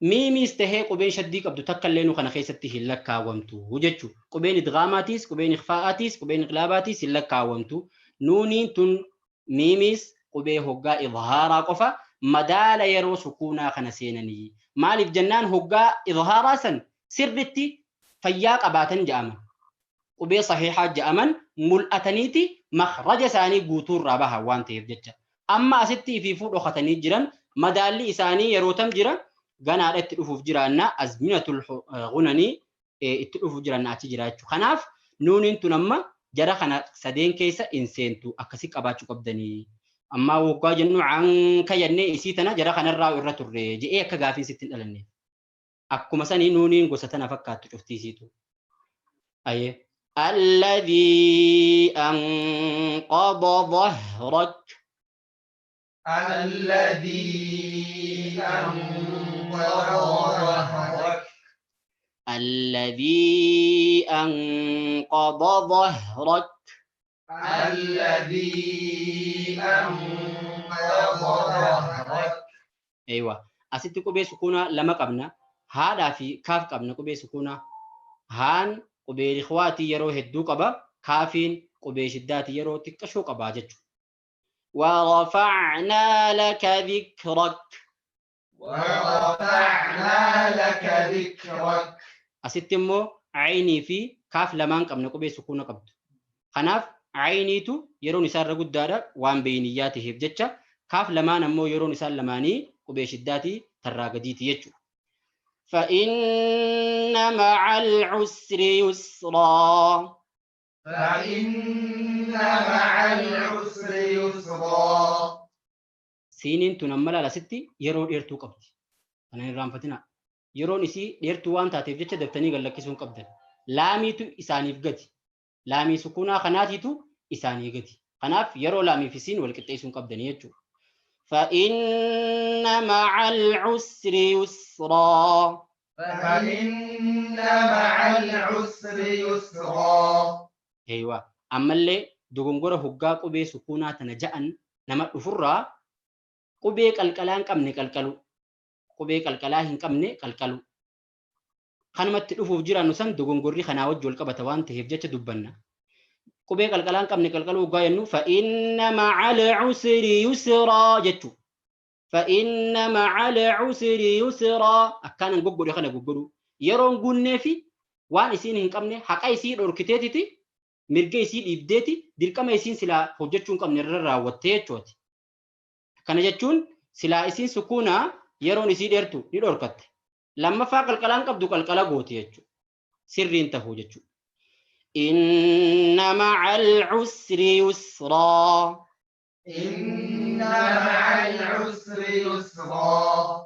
Miimiis tahee qubeen shaddii qabdu takka illee nu kana keessatti hin lakkaawwamtu jechuudha. Qubeen idghaamaatiis, qubeen ikhfaa'aatiis, qubeen iqlaabaatiis hin lakkaawwamtu. Nuuniin tun miimiis qubee hoggaa idhaaraa qofa madaala yeroo sukuunaa kana seenanii. Maaliif jennaan hoggaa idhaaraa san sirritti fayyaa qabaatan jedhama. Qubee sahiihaa jedhaman mul'ataniiti makhraja isaanii guutuurraa baha waan ta'eef jecha. Amma asitti ifiifuu dhokatanii jiran madaalli isaanii yeroo tam jira ganaadha itti dhufuuf jiraanna azminatul gunanii itti dhufuuf jiraanna achi jira jechuudha. Kanaaf nuuniin tun amma jara kana sadeen keessa hin seentu akkasii qabaachuu qabdanii. Amma waggaa jennu anka jennee isii tana jara kanarraa irra turre je'ee akka gaafiin sitti hin dhalanne. Akkuma sanii nuuniin gosa tana fakkaattu cuftiisiitu. Ayee. الذي أنقض ظهرك. الذي أنقض ظهرك. الذي أنقض ظهرك. الذي أنقض ظهرك. أيوة أستي قبي سكونة لما قبنا هذا في كاف قبنا قبي سكونة هان qubee ikhwaatii yeroo hedduu qaba. Kaafiin qubee shiddaatii yeroo xiqqashoo qaba jechuudha. ورفعنا لك ذكرك. ورفعنا لك ذكرك. Asitti immoo aynii fi kaaf lamaan qabna qubee sukuuna qabdu. Kanaaf ayniitu yeroon isaa irra guddaadha waan beeyniyyaa ta'eef jecha kaaf lamaan ammoo yeroon isaan lamaanii qubee shiddaatii tarraa gadiiti jechuudha. فإن مع العسر يسرا. فإن مع العسر يسرا. Siiniin tun amma laala sitti yeroo dheertuu qabdi. Kana hin irraanfatinaa. Yeroon isii dheertuu waan taateef jecha daftanii gad lakkisuu hin qabdan. Laamiitu isaaniif gadi. Laamii sukuunaa kanaatiitu isaanii gadi. Kanaaf yeroo laamiif isiin wal qixxeessuu hin qabdanii jechuudha. فإن مع العسر يسرا. فإن مع العسر يسرا. أيوة أما اللي دغنغورة هقا قبي سكونا تنجأن نما أفرا قبي قلقلان قمني قلقلو قبي قلقلاهن قمني قلقلو خنمت تلفوف جيرانو سن دغنغوري خنا وجه القبة وان تهف جت دبنا قبي قلقلان قمني قلقلو قاينو فإن مع العسر يسرا جتو فإن مع العسر يسرا أكان نغغوري خنا غغورو يرون غوني في وان isiin hin qabne haqa isii dhorkiteetiti mirga isii dhiibdeeti dirqama isiin silaa hojjechuu hin qabne irra raawwattee jechuuti. Kana jechuun silaa isiin sukuunaa yeroon isii dheertu ni dhorkatte. Lammaffaa qalqalaan qabdu qalqala gooti jechuudha. Sirriin tahuu jechuudha. Inna ma'al usri yusraa. Inna ma'al usri yusraa.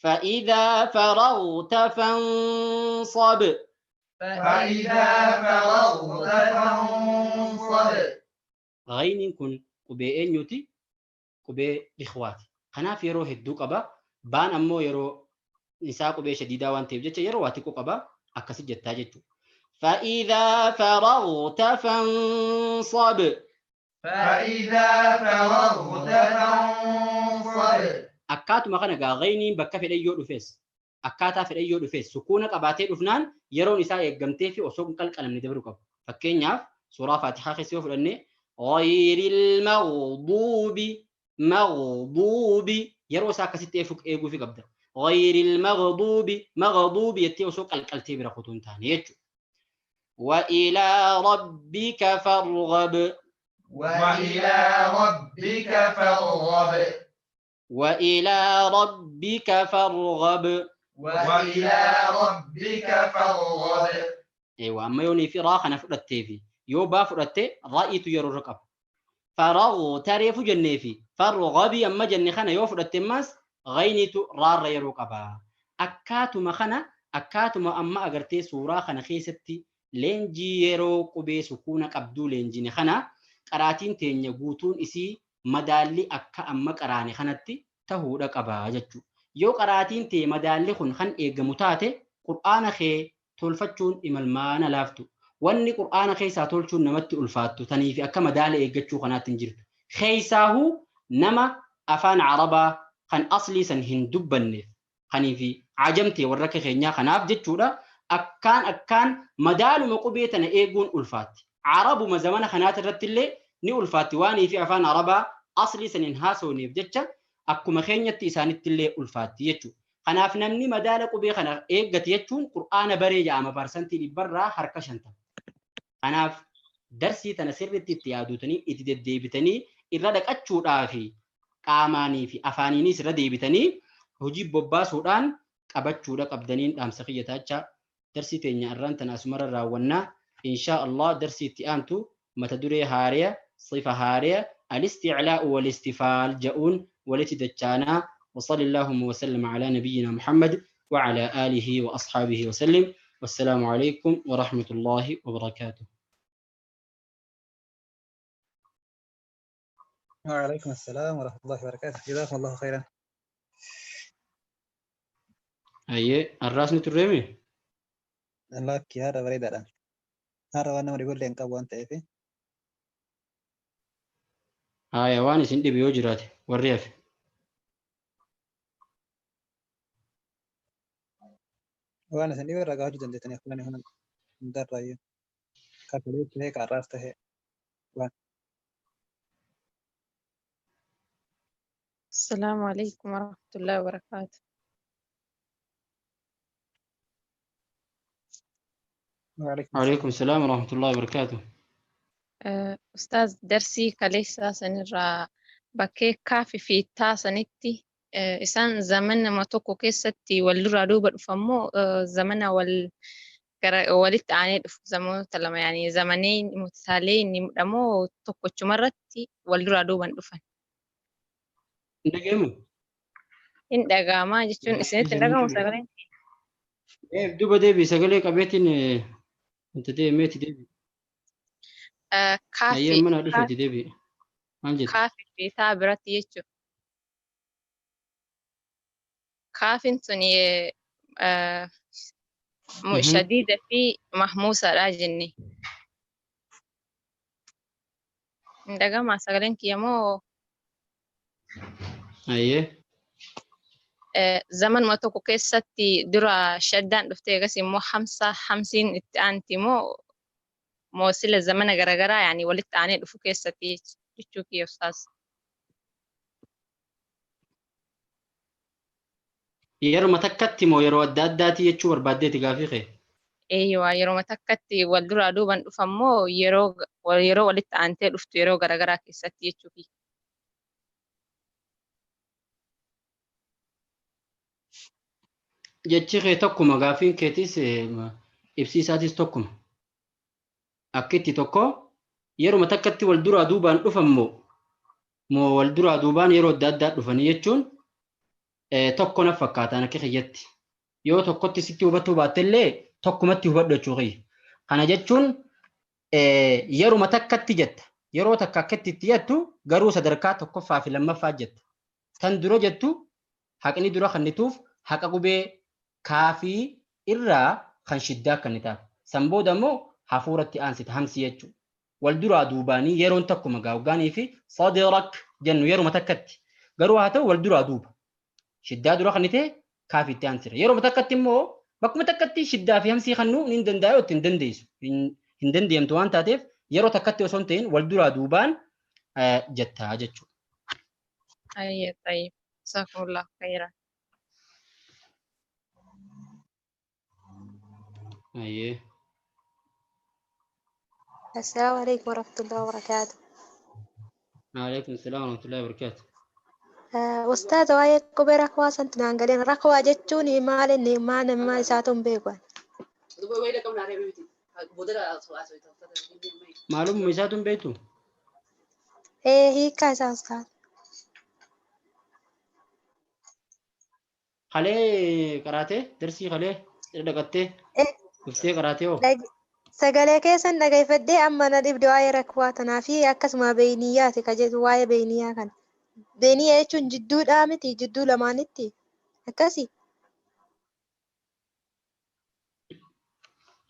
فإذا فرغت فانصب. فإذا فرغت فانصب. Ghayniin kun qubee eenyuti? Qubee rikhwaati. Kanaaf yeroo hedduu qaba. Baan ammoo yeroo isaa qubee shadiidaa waan ta'eef jecha yeroo waa xiqqoo qaba. Akkasi jettaa jechuudha. فإذا فرغت فانصب. فإذا فرغت فانصب. Akkaatuma kana gaa ghayniin bakka fedhan yoo dhufes, akkaataa fedhan yoo dhufes, sukuuna qabaatee dhufnaan yeroon isaa eeggamtee fi osoo hin qalqalamne dabruu qabu. Fakkeenyaaf suuraa Faatihaa keessa yoo fudhanne ghayril maghduubi, maghduubi, yeroo isaa akkasitti eeguufi qabda. Ghayril maghduubi, maghduubi jettee osoo qalqaltee bira kutuu hin taane jechuudha. وإلى ربك فارغب. وإلى ربك فارغب. وإلى ربك فارغب. وإلى ربك فارغب. أيوة، أما يوني في راخ أنا فرتي في يو با فرتي رأيت يرو رقب فرغ تعرف جنة في فرغبي. أما جنة خنا يو فرتي ماس غينيت رار يرو قبا. أكاتو ما خنا أكاتو ما أما أجرتي سورة خنا خيستي لينجي يرو قبي سكونة قبدو لينجي خنا قراتين تين يغوتون إسي مدالي أكا أما قراني خنتي تهودا قبا جتشو. Yoo qaraatiin tee madaalli kun kan eegamu taate, qur'aana kee tolfachuun imalmaana laaftu. Wanni qur'aana keessaa tolchuun namatti ulfaattu tanii fi akka madaala eeggachuu kanaatti hin jirtu. Keessaahuu nama afaan Arabaa kan aslii san hin dubbanneef kanii fi ajamtee warra akka keenyaa kanaaf jechuudha. Akkaan akkaan madaaluma qubee tana eeguun ulfaatti. Arabuma zamana kanaati irratti illee ni ulfaatti waanii fi afaan Arabaa aslii san hin haasofneef jecha akkuma keenyatti isaanitti illee ulfaatti jechuudha. Kanaaf namni madaala qubee kana eeggate jechuun qur'aana baree jedhama 50%. Kanaaf darsii tana sirriitti itti yaadutanii itti deddeebitanii irra dhaqachuudhaa fi qaamaanii fi afaaniinis irra deebitanii hojii bobbaasuudhaan qabachuudha qabdaniin dhaamsa kiyya taachaa. Darsii teenya irraan tana asumarra raawwannaa. Inshaa Allah darsii itti aantu mata duree haariya, sifa haariya, al-isticlaa'u wal-istifaal ja'uun walitti dachaanaa. وصلى اللهم وسلم على نبينا محمد وعلى آله وأصحابه وسلم. والسلام عليكم ورحمة الله وبركاته. وعليكم السلام ورحمة الله وبركاته. جزاكم الله خيرا. أيه الراس نترمي. الله كي هذا بريد الآن. هذا وانا مريقول لي انقب وانت إيه. هاي واني سندي بيوجراتي والريف. وانا سندي ورا قاعد جدا تاني خلاني هنا ندر كابليت هيك على الراس هيك. السلام عليكم ورحمة الله وبركاته. وعليكم وعليكم السلام ورحمة الله وبركاته. أستاذ درسي كليسا سنرى بكي كافي في تاسنتي إسان زمن ما توكو كيستي واللورا دوبا فمو زمن walitti aanee dhufu zamoota lama yaani zamaneen mutaalee ni mudhamoo tokkochumarratti wal duraa duuban dhufan. Hin dhagahamu? Hin dhaga'amaa jechuun isinitti hin dhagahamu sagaleen? Duuba deebi sagalee qabeetiin wanta deemeeti deebi. Kaaffii mana dhufeeti deebi. Maal jette? Kaaffii fi taa biratti jechuudha. Kaafin suni shadiida fi mahmuusaadha jenne. Hin dhagahamaa sagaleen kiyya moo? Ayyee. Zamanuma tokko keessatti dura shaddaan dhuftee egas immoo hamsa hamsiin itti aanti moo moo sila zamana garaagaraa yaani walitti aanee dhufu keessatti jechuu kiyya ustaas. Yeruma takkatti moo yeroo adda addaati jechuu barbaaddeeti gaafii kee? Eeyyawaa yeroo takkatti wal duraa duuban dhufan moo yeroo walitti aantee dhuftu yeroo garaagaraa keessatti jechuu kiyya. Jechi kee tokkuma gaafiin keetis ibsi isaatis tokkuma. Akkitti tokko yeruma takkatti wal duraa duubaan dhufan moo wal duraa duubaan yeroo adda addaa dhufanii jechuun Tokko na fakkaataan akka kiyyatti. Yoo tokkotti sitti hubatuu baattellee tokkumatti hubadhu jechuu kiyya. Kana jechuun yeruma takkatti jetta. Yeroo takka akkatti itti jettu garuu sadarkaa tokkoffaa fi lammaffaa jetta. Tan dura jettu haqni dura kennituuf haqa qubee kaafii irraa kan shiddaa kennitaaf. San booda immoo hafuuratti aansita hamsi jechuudha. Wal duraa duubaanii yeroon takkuma gaawgaanii fi sadirak jennu yeruma takkatti. Garuu haa ta'u wal duraa duuba. Shiddaa dura kennitee kaafiitti aansira. Yeruma takkatti immoo bakkuma takkatti shiddaa fi hamsii kennuu ni danda'a yoo itti hin dandeessu. Hin dandeemtu waan taateef yeroo takkatti osoo hin ta'in wal duraa duubaan jettaa jechuudha. Ayyee tayyib. Jazakumullahu khairan. Ayyee. السلام عليكم ورحمة الله وبركاته. Waalaikum salaam wa rahmatullahi wa barakaatu. Ustaaza, waa'ee qubee rakwaa santu naan galeen. Rakwaa jechuun maal inni maal maal isaatu hin beeku ani. Maalummaa isaatu hin beektu? Ee, hiikkaa isaa, ustaaza. Kalee qaraatee darsii kalee irra dhaqattee dhuftee qaraatee hoo? Sagalee keessan dhageeffadhee amma na dhibde waa'ee rakwaa tanaa fi akkasuma beeyniyaati ka jedhu waa'ee beeyniyaa kana. Beeyniyaa jechuun jidduudhaa miti, jidduu lamaanitti akkasi.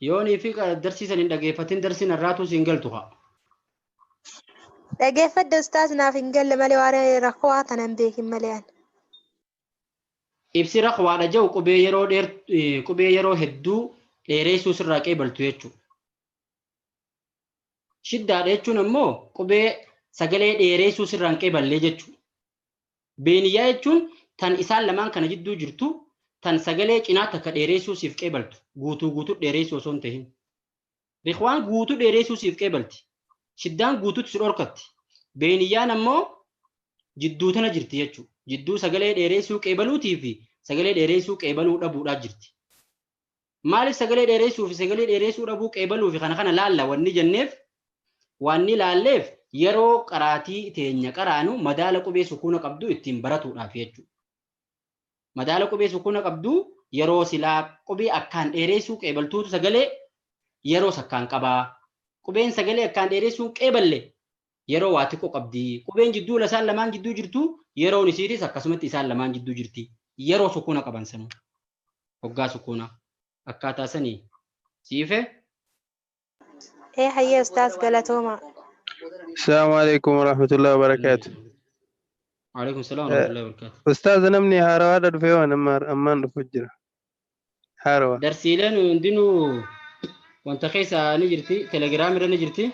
Yoonii fi darsii san hin dhageeffatin darsiin har'aatu siin galtu haa. Dhageeffadhe ustaaz, naaf hin galle malee waa'ee rakwaa tana hin beekin malee ani. Ibsi rakwaadha jedhu qubee yeroo dheer qubee yeroo hedduu dheereessuu sirraa qeebaltu jechuudha. Shiddaadha jechuun ammoo qubee sagalee dheereessuu sirraa hin qeeballee jechuudha. Beeniyyaa jechuun tan isaan lamaan kana jidduu jirtu, tan sagalee cinaa takka dheereessuu siif qeebaltu, guutuu guutuu dheereessuu osoo hin ta'in. Rikwaan guutuu dheereessuu siif qeebalti. Shiddaan guutuutti si dhorkatti. Beeniyyaan ammoo jidduu tana jirti jechuudha. Jidduu sagalee dheereessuu qeebaluutii fi sagalee dheereessuu qeebaluu dhabuudhaa jirti. Maaliif sagalee dheereessuu fi sagalee dheereessuu dhabuu qeebaluu fi kana kana laalla wanni jenneef, wanni laalleef yeroo qaraatii teenya qaraanu madaala qubee sukuuna qabdu ittiin baratuudhaaf jechuudha. Madaala qubee sukuuna qabdu yeroo silaa qubee akkaan dheereessuu qeebaltuutu sagalee yeroo sakkaan qabaa. Qubeen sagalee akkaan dheereessuu qeeballe yeroo waa xiqqoo qabdi. Qubeen jidduu isaan lamaan jidduu jirtu yeroon isiitis akkasumatti isaan lamaan jidduu jirti. Yeroo sukuuna qaban sanuu. Hoggaa sukuuna. Akkaataa sanii siife. Ee, hayyee ustaaz, galatooma. السلام عليكم ورحمة الله وبركاته. وعليكم السلام ورحمة الله وبركاته. أستاذ, namni haarawaadha dhufe waan amma ammaan dhufu jira. Haarawa. Darsiileen hundinuu wanta keessa ni jirti. Telegiraam irra ni jirti.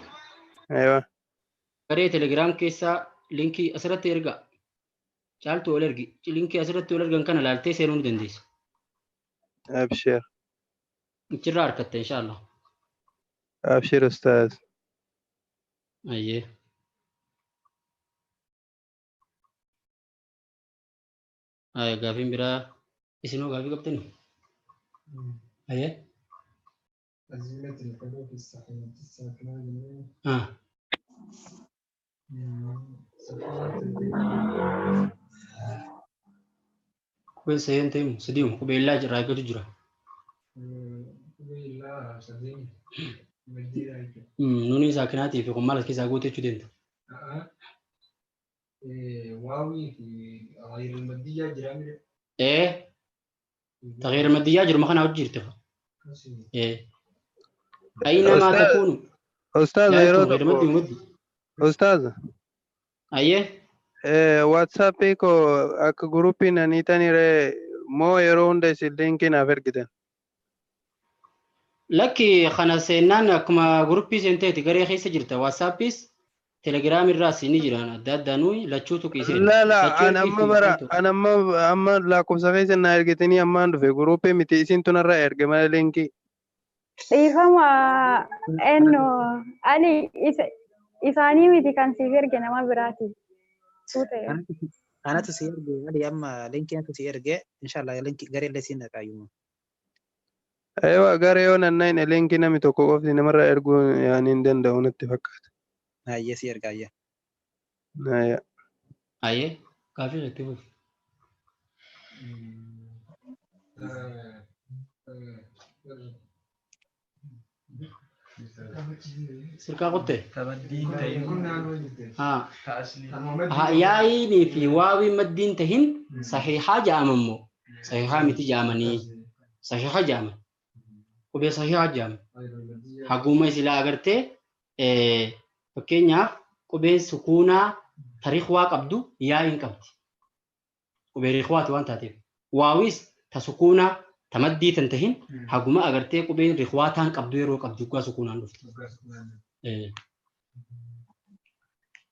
Aywa. Garee Telegiraam keessa linkii asirratti erga. Caaltu ol ergi. Linkii asirratti ol ergan kana laaltee seenuu ni dandeessa. أبشر. Achirraa harkatta inshaallah. أبشر أستاذ. Ayyee. Ayyee, gaafiin biraa isinoo gaafii qabdani? Ayyee. أزمة الحروف الساكنة الساكنة. Ah. ساكنة. Qubeen sadeen ta'e sadiuma qubee illaa irraa eegatu jira. لا سدين مدينة. Nuuni saakinaatii fi kun maal as keessaa goote jechuu deemta. واوي في غير المادية جرامي. Ee, تغيير المادية jiruma kana hojii jirti. Ee. أينما أستاذ. تكونوا. أستاذ لا yeroo غير مادي tokko مادي. أستاذ. Ayyee. WhatsAppii koo akka guruppii naniitanire moo yeroo hunda isin linkii naaf ergitan? Lakki, kana seennaan akkuma guruppii seenteeti garee keessa jirta. WhatsAppis Telegiraam irraas ni jiran adda addaa nuyi lachuutu qiisee. La la, an amma bara an amma amma lakkoofsa keessa na ergitanii ammaan dhufe guruppii miti, isin tunarraa erge malee linkii. Dhiifama, eenyu ani isaanii miti kan siif erge, nama biraati. Suute. Anatu si erge malee, amma linkii anatu si erge, inshallah linkii garee illee siin dhaqaayyuma. Aywa, garee yoo nanna'in linkii namni tokko qofti namarraa erguu yaani hin danda'u natti fakkaata. Ayyee, si erga, ayyee. Ayya. Ayyee, gaafii irratti fufi. Sirkaa qotte? Tamaddiin ta'in Haa. ta'aslii. Haa, yaa'iinii fi waawiin maddiin tahin sahihaa ja'ama immoo. Sahihaa miti ja'amanii. Sahiha ja'aman. Qubee sahihaa ja'aman. Haguma silaa agartee fakkeenyaaf qubeen sukuunaa tariikwaa qabdu yaa'iin qabdi. Qubee riikwaati waan taateef. Waawis ta sukuunaa ta maddii tan tahin haguma agartee qubeen riikwaa taan qabdu yeroo qabdi hoggaa sukuunaan dhufte.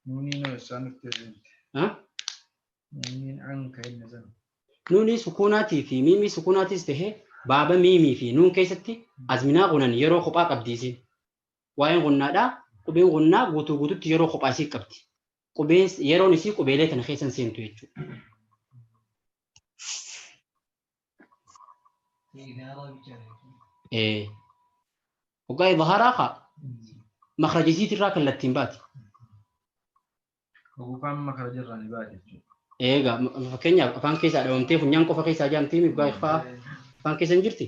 Nuuniin hoo isaan dhufte deemte. Ha? Nuuniin an ka inni sana. Nuunii sukuunaatii fi miimii sukuunaatis tahee baaba miimii fi nuun keessatti azminaa qunan yeroo kophaa qabdi isiin. Waa'een qunnaadhaa qubeen qunnaa guutuu guututti yeroo kophaa isii qabdi. Qubeen yeroon isii qubeelee tana keessa hin seentu jechuudha. Hoggaa idhaaraa kaa makhraja isiitirraa kallattiin baati. Hoggukaan makara irraa ni baate jechuudha. Egaa fakkeenyaaf afaan keessaa dhabamtee funyaan qofa keessaa jaamtii hoggaa ikhfaa afaan keessa hin jirti.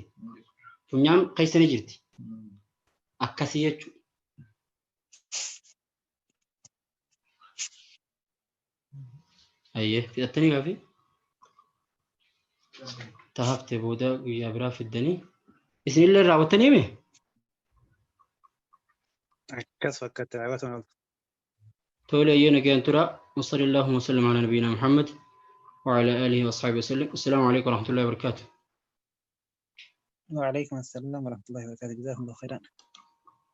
Funyaan keessa ni jirti. Akkasii jechuudha. Ayyee fixattanii gaafii? Ta hafte booda guyyaa biraa fiddanii. Isinillee raawwattanii hime? Akkas fakkaatti raawwatama ooltu. Tole ayyee nagayaan tura. وصلى اللهم وسلم على نبينا محمد وعلى آله وصحبه وسلم. السلام عليكم ورحمة الله وبركاته. وعليكم السلام ورحمة الله وبركاته. جزاكم الله خيرا.